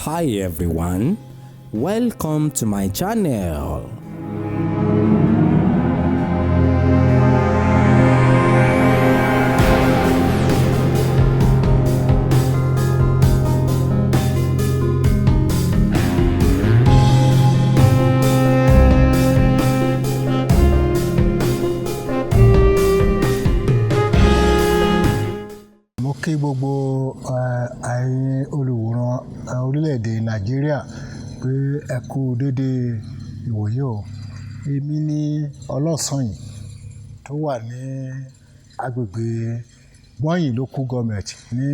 Hi everyone, welcome to my channel. Mo kí gbogbo ẹ̀yin olùwòran orílẹ̀-èdè Nàìjíríà pé ẹ kú dédé ìwòyí o. Èmi ni Ọlọ́sanyìn tó wà ní agbègbè Gbọ́yìn Local Government ní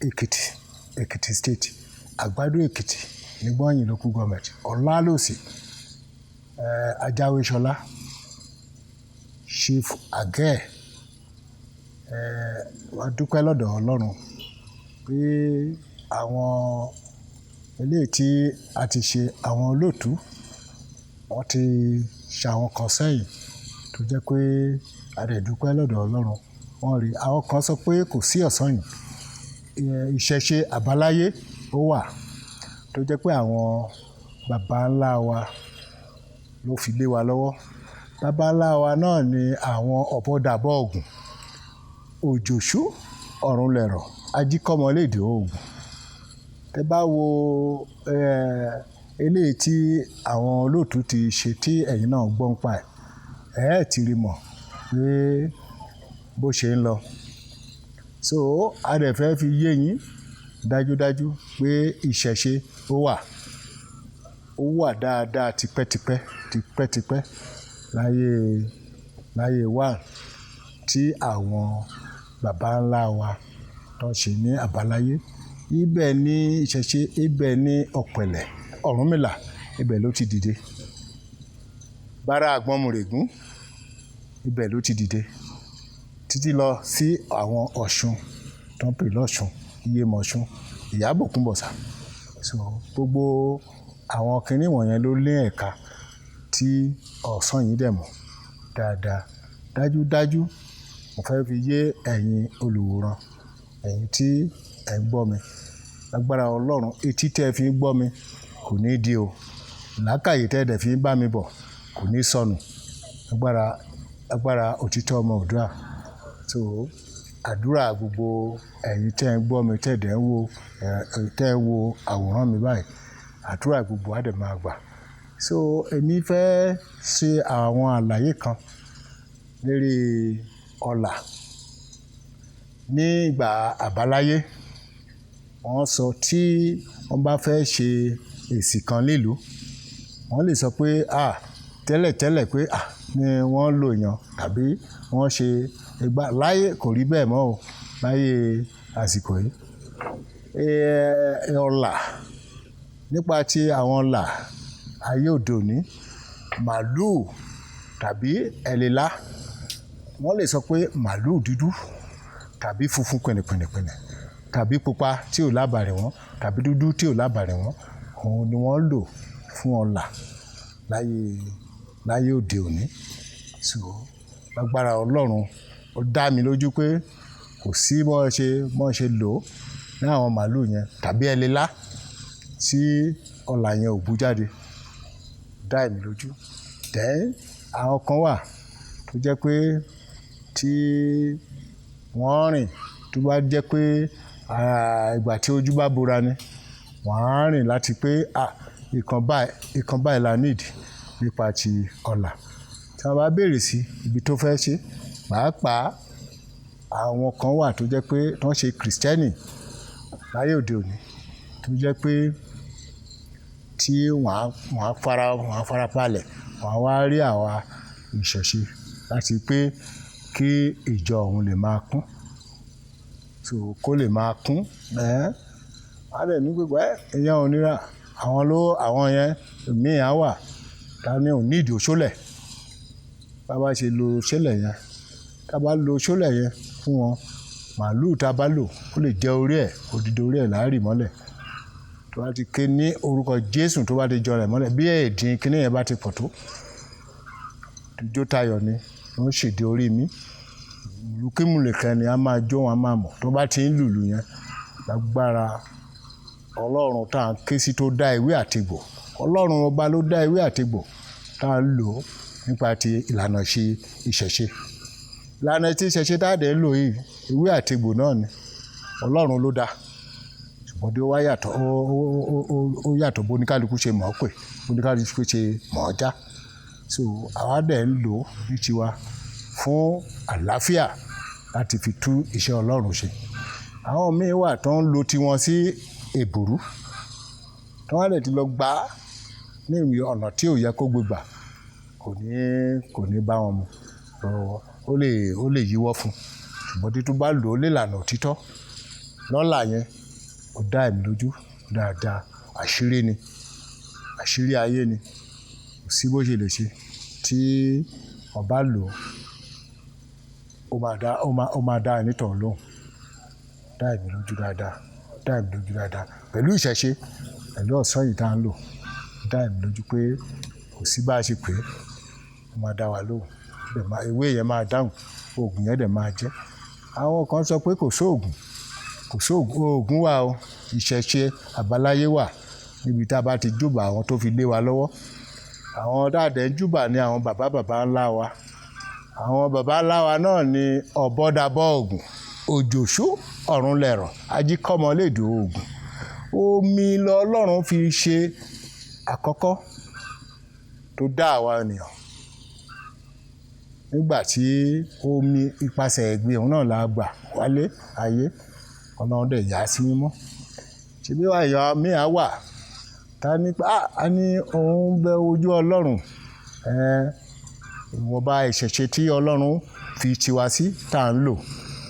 Èkìtì, Èkìtì State, Àgbàdo Èkìtì ní Gbọ́yìn Local Government, Ọlálòsì, Ajáwéṣọlá, Chief Agẹ́. Wá dúpẹ́ lọ́dọ̀ Ọlọ́run pé àwọn eléyìí tí a ti ṣe, àwọn olóòtú wọ́n ti ṣe àwọn kan sẹ́yìn tó jẹ́ pé a dẹ̀ dúpẹ́ lọ́dọ̀ Ọlọ́run. Wọ́n rí àwọn kan sọ pé kò sí Ọ̀sanyìn, ìṣẹ̀ṣe àbáláyé ó wà tó jẹ́ pé àwọn baba ńlá wa ló fi lé wa lọ́wọ́. Baba ńlá wa náà ni àwọn ọ̀bọ̀dàbọ̀ Ògùn, Òjòṣú, Ọ̀rúnlẹ̀rọ̀, Ajíkọ́mọlédè Ògùn. Tẹ bá wo eléyìí tí àwọn olóòtú ti ṣe tí ẹ̀yin náà gbọ́ ń pa ẹ̀, ẹ̀ ti rí mọ̀ pé bó ṣe ń lọ. So a dẹ̀ fẹ́ fi yé yín dájúdájú pé ìṣẹ̀ṣe ó wà, ó wà dáadáa tipẹ́tipẹ́, tipẹ́tipẹ́ láyé, láyé wa tí àwọn baba ńlá wa tó ṣe ní àbáláyé. Ibẹ̀ ni ìṣẹ̀ṣe, ibẹ̀ ni ọ̀pẹ̀lẹ̀ Ọ̀rúnmìlà, ibẹ̀ ló ti dìde. Bára Àgbọnnìrègún, ibẹ̀ ló ti dìde títí lọ sí àwọn Ọ̀ṣun tó ń pè lọ́ṣun, Iyemọ̀ṣun, Ìyábòkúnbọ̀sà. So gbogbo àwọn kinní wọ̀nyẹn ló lé ẹ̀ka tí Ọ̀sanyìn dẹ̀ mọ̀ dáadáa. Dájúdájú mo fẹ́ fi yé ẹ̀yin olùwòran, ẹ̀yin tí ẹ̀ ń gbọ́ mi. Lágbára Ọlọ́run, etí tí ẹ fi ń gbọ́ mi kò ní di o. Làákàyè tí ẹ dẹ̀ fi ń bá mi bọ̀ kò ní sọnù. Lágbára, lágbára òtítọ́ ọmọ Oòduà. So àdúrà gbogbo ẹ̀yin tí ẹ ń gbọ́ mi, tí ẹ dẹ̀ ń wo, tí ẹ ń wo àwòrán mi báyìí, àdúrà gbogbo á dẹ̀ máa gbà. So èmi fẹ́ ṣe àwọn àlàyé kan lérí ọlà. Ní ìgbà àbáláyé, wọ́n sọ tí wọ́n bá fẹ́ ṣe èsì kan nílùú, wọ́n lè sọ pé à tẹ́lẹ̀tẹ́lẹ̀ pé à ní wọ́n lò yàn tàbí wọ́n ṣe ìgbà láyé kò rí bẹ́ẹ̀ mọ́ o láyé àsìkò yìí. Ọlà, nípa tí àwọn ọlà ayé òde òní, màlúù tàbí ẹlẹ́lá, wọ́n lè sọ pé màlúù dúdú tàbí funfun pìnìpìnìpìnì tàbí pupa tí ò lábàrẹ̀ wọ́n tàbí dúdú tí ò lábàrẹ̀ wọ́n, òun ni wọ́n lò fún ọlà láyé, láyé òde òní. So lágbára Ọlọ́run, ó dá mi lójú pé kò sí bó ṣe, bó ṣe lò ó ní àwọn màlúù yẹn tàbí ẹlẹ́lá tí ọlà yẹn ò bú jáde. Dá èmi lójú. Then àwọn kan wà tó jẹ́ pé tí wọ́n rìn, tó bá jẹ́ pé ìgbà tí ojú bá bora ni, wọ́n á rìn láti pé à ìkan báyìí la need nípa ti ọlà. Tí wọ́n bá béèrè sí ibi tó fẹ́ ṣe, pàápàá àwọn kan wà tó jẹ́ pé tó ń ṣe Krìstẹ́nì láyé òde òní, tó jẹ́ pé tí wọ́n á fara, wọ́n á fara balẹ̀, wọ́n á wá rí àwa ìṣẹ̀ṣe láti pé kí ìjọ òun lè máa kún. So kó lè máa kún. Wọ́n á dẹ̀ ní pé well, ìyẹn ò nira. Àwọn ló, àwọn yẹn ìmí á wà tá ní ò need òṣólẹ̀. Bá bá ṣe lo òṣólẹ̀ yẹn, tá bá lo òṣólẹ̀ yẹn fún wọn, màlúù tá bá lò ó lè jẹ orí ẹ̀, odidi orí ẹ̀ là á rì mọ́lẹ̀. Tó bá ti ké ní orúkọ Jésù tó bá ti jọ rẹ̀ mọ́lẹ̀, bí ẹ̀dín kíní yẹn bá ti pọ̀ tó, ijó tayọ̀ ni, ó ń ṣèdí orí mi. Ìlúkímùlẹ̀kẹ́ ni a máa jó, wọn a máa mọ̀. Tó bá ti ń lùlù yẹn, lágbára Ọlọ́run tá à ń ké sí tó dá ewé àtegbò, Ọlọ́run ọba ló dá ewé àtegbò tá à ń lò nípa ti ìlànà ṣe ìṣẹ̀ṣe. Ìlànà tí ìṣẹ̀ṣe tá a dẹ̀ ń lò yìí, ewé àtegbò náà ni Ọlọ́run ló dá. Ṣùgbọ́n tí ó wá yàtọ̀, ó yàtọ̀ bó oníkálukú ṣe mọ̀ ọ́ pè, bó oníkálukú ṣe mọ̀ ọ́ já. So àwa dẹ̀ ń lò ní tiwa fún àlàáfíà láti fi tú iṣẹ́ Ọlọ́run ṣe. Àwọn míì wà tó ń lo tiwọn sí èbùrú, tí wọ́n á dẹ̀ ti lọ gbà á ní ìwé ọ̀nà tí ò yẹ kó gbé gbà, kò ní bá wọn mu. Ó lè yíwọ́ fún un. Ṣùgbọ́n tí tó bá lò ó nílànà òtítọ́ lọ́la yẹn, ó dá èmi lójú dáadáa. Àṣírí ni, àṣírí ayé ni. Kò sí bó ṣe lè ṣe tí ọba lò ó, ó máa dá ẹni tọ̀hún lóhùn. Dá èmi lójú dáadáa, dá èmi lójú dáadáa. Pẹ̀lú ìṣẹ̀ṣe, pẹ̀lú ọ̀sán yìí tá ń lò, dá èmi lójú pé kò sí bá ṣe pé ó máa dá wa lóhùn. Ewé yẹn máa dáhùn, òògùn yẹn dẹ̀ máa jẹ́. Àwọn kan sọ pé kò sóògùn, kò sóògùn, òògùn wà o. Ìṣẹ̀ṣe àbáláyé wà níbi tí a bá ti júbà àwọn tó fi lé wa lọ́wọ́. Àwọn tá dẹ̀ ń júbà ni àwọn bàbá bàbá ńlá wa. Àwọn bàbá ńlá wa náà ni ọ̀bọ̀dàbọ̀ ògùn, òjòṣú, ọ̀run lẹ̀rọ̀, ajíkọ́mọlédè ògùn. Omi lọlọ́run fi ṣe àkọ́kọ́ tó dá àwa ènìyàn. Nígbà tí omi ipasẹ̀ ẹ̀gbin òun náà la gbà wálé ayé, Ọlọ́run dẹ̀ yà á sí mímọ́. Ṣèbí èèyàn míì á wà tá ní pé, a ní òun bẹ ojú Ọlọ́run. Ìwọ̀nba ìṣẹ̀ṣe tí Ọlọ́run fi tiwa sí tá ń lò,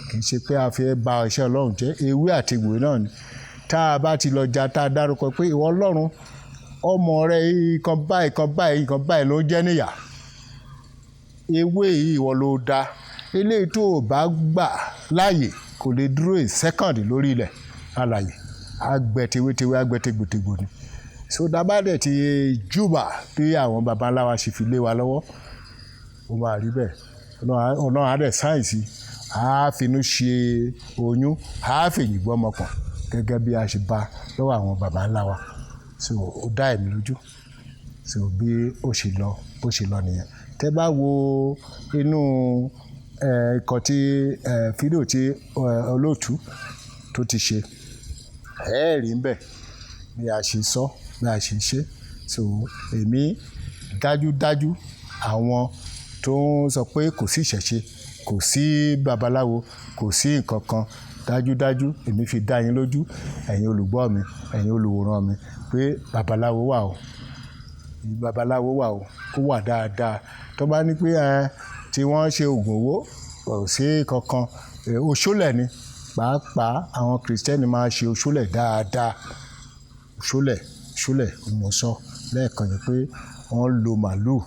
kì í ṣe pé a fẹ́ ba iṣẹ́ Ọlọ́run jẹ́. Ewé àti egbò náà ni. Tá a bá ti lọ ja tá a dárúkọ pé ìwọ Ọlọ́run, ọmọ rẹ nǹkan báyìí, nǹkan báyìí, nǹkan báyìí ló ń jẹ́ níyà. Ewé yìí ìwọ ló dá. Eléyìí tó ò bá gbà láàyè kò lè dúró a second lórí ilẹ̀ alààyè. Á gbẹ tewétewé, á gbẹ tegbòtegbò ni. So tá bá dẹ̀ ti júbà bí àwọn baba ńlá wa ṣe fi lé wa lọ́wọ́, ó máa rí bẹ́ẹ̀. Ọlọ́run á dẹ̀ sáyẹ̀nsì, á finú ṣe oyún, á fèyìn gbọ́mọ pọ̀n gẹ́gẹ́ bí a ṣe bá lọ́wọ́ àwọn baba ńlá wa. So ó dá èmi lójú. So bí ó ṣe lọ, bó ṣe lọ nìyẹn. Tẹ́ bá wo inú nǹkan tí fídíò tí olóòtú tó ti ṣe, ẹ rí níbẹ̀ bí a ṣe sọ, bí a ṣe ṣe. So èmi dájúdájú àwọn tó ń sọ pé kò sí ìṣẹ̀ṣe, kò sí babaláwo, kò sí nǹkan kan, dájúdájú èmi fi dá yín lójú, ẹ̀yin olùgbọ́ mi, ẹ̀yin olùwòran mi pé babaláwo wà o. Babaláwo wà o, ó wà dáadáa. Tó bá ní pé tí wọ́n ṣe ògùn owó, kò sí kankan, oṣólẹ̀ ni. Pàápàá àwọn Kristẹni máa ń ṣe oṣólẹ̀ dáadáa. Oṣólẹ̀, oṣólẹ̀ mo sọ lẹ́ẹ̀kan yẹn pé wọ́n lo màlúù,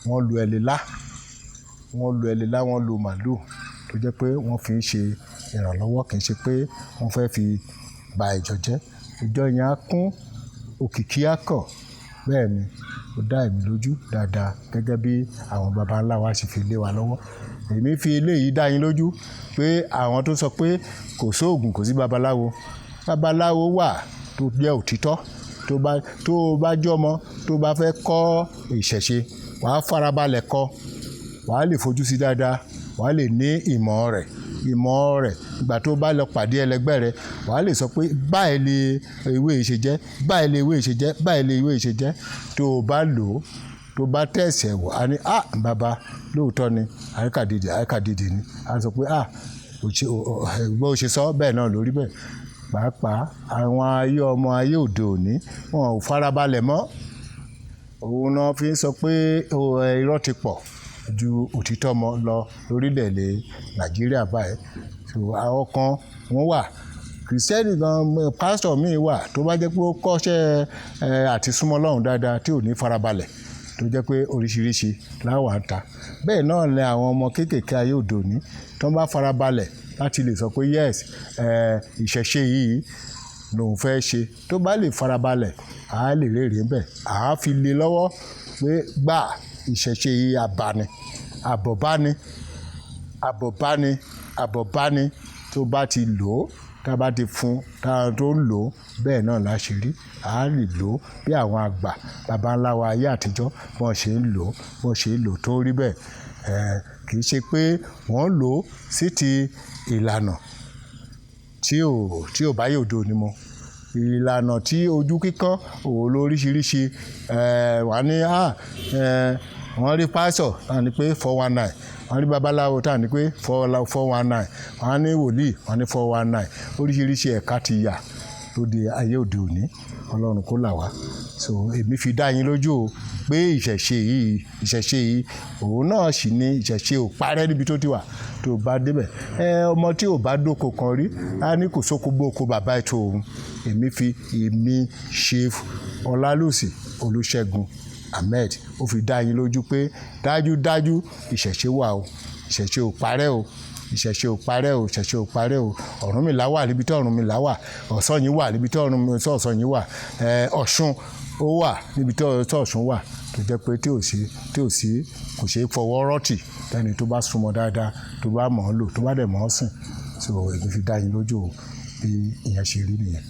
wọ́n lo ẹlẹ́lá, wọ́n lo ẹlẹ́lá, wọ́n lo màlúù tó jẹ́ pé wọ́n fi ń ṣe ìrànlọ́wọ́, kì í ṣe pé wọ́n fẹ́ fi ba ìjọ jẹ́. Ìjọ yẹn á kún, òkìkí á kàn. Bẹ́ẹ̀ ni, ó dá èmi lójú dáadáa gẹ́gẹ́ bí àwọn baba ńlá wa ṣe fi lé wa lọ́wọ́. Èmi fi eléyìí dá yín lójú pé àwọn tó sọ pé kò sóògùn, kò sí babaláwo, babaláwo wà tó jẹ́ òtítọ́. Tó bá jọ́mọ, tó bá fẹ́ kọ́ ìṣẹ̀ṣe, wà á farabalẹ̀ kọ́, wà á lè fojú sí dáadáa, wà á lè ní ìmọ̀ rẹ̀, ìmọ̀ rẹ̀. Ìgbà tó bá lọ pàdé ẹlẹgbẹ́ rẹ, wà á lè sọ pé báyìí ni ewé yìí ṣe jẹ́, báyìí ni ewé yìí ṣe jẹ́, báyìí ni ewé yìí ṣe jẹ́. Tó o bá lò ó, tó bá tẹ̀sẹ̀ wò, á ní, "à, bàbá, lóòótọ́ ni, àríkàdìdì, àríkàdìdì ni." A sọ pé, "à, bó ṣe sọ bẹ́ẹ̀ náà lórí bẹ́ẹ̀." Pàápàá àwọn ayé ọmọ ayé òde òní, wọ́n ò farabalẹ̀ mọ́. Òun náà fi ń sọ pé irọ́ ti pọ̀ ju òtítọ́ mọ́ lọ lórílẹ̀-èdè Nàìjíríà báyìí. So àwọn kan wọ́n wà, Kristẹni gan, pásítọ̀ míì wà tó bá jẹ́ pé ó kọ́ṣẹ́ àti súnmọ́ Ọlọ́run dáadáa tí ò ní farabalẹ̀, tó jẹ́ pé oríṣiríṣi láwà ń ta. Bẹ́ẹ̀ náà ni àwọn ọmọ kéékèèké ayé òde òní tó bá farabalẹ̀ láti lè sọ pé yes, ìṣẹ̀ṣe yìí lòun fẹ́ ṣe, tó bá lè farabalẹ̀, a lè rere ńbẹ̀. A fi lé lọ́wọ́ pé gbà ìṣẹ̀ṣe yìí àbàní, àbọ̀bá ni, àbọ̀bá ni, àbọ̀bá ni. Tó bá ti lò ó, Tá a bá ti fún tá a tó ń lò ó, bẹ́ẹ̀ náà la ṣe rí. A lè lò ó bí àwọn àgbà baba ńlá wa ayé àtijọ́ bọ́n ṣe ń lò ó, bọ́n ṣe ń lò ó tó rí bẹ́ẹ̀. Kì í ṣe pé wọ́n lò ó sí ti ìlànà tí ò bá yòdo ni mọ́. Ìlànà tí ojú kíkan òun lóríṣiríṣi. Wà ní, wọ́n rí pásọ̀ tá ní pé 419, wọ́n rí babaláwo tá ní pé 419, wọ́n ní wòlíì wọ́n ní 419. Oríṣiríṣi ẹ̀ka ti yà lóde ayé òde òní. Ọlọ́run kó là wá. So èmi fi dá yín lójú o pé ìṣẹ̀ṣe yìí òun náà sì ni. Ìṣẹ̀ṣe ò parẹ́ níbi tó ti wà. Tó bá débẹ̀, ọmọ tí ò bá dóko kan rí á ní kò sóko bóko bàbá ètò òun. Èmi fi èmi Chief Ọlálùsì Olúṣẹ́gun Ahmed, ó fi dá yín lójú pé dájúdájú ìṣẹ̀ṣe wà o, ìṣẹ̀ṣe ò parẹ́ o, ìṣẹ̀ṣe ò parẹ́ o, ìṣẹ̀ṣe ò parẹ́ o. Ọ̀rúnmìlà wà níbi tí Ọ̀rúnmìlà wà, Ọ̀sanyìn wà níbi tí Ọ̀sanyìn wà, Ọ̀ṣun ó wà níbi tí Ọ̀ṣun wà, tó jẹ́ pé tí ò sí kò ṣeé fọwọ́ rọ́tì lẹ́ni tó bá súnmọ́ dáadáa, tó bá mọ̀ ọ́n lò, tó bá dẹ̀ mọ̀ ọ́n sìn. So èmi fi dá yín lójú o bí ìyẹn ṣe rí nìyẹn.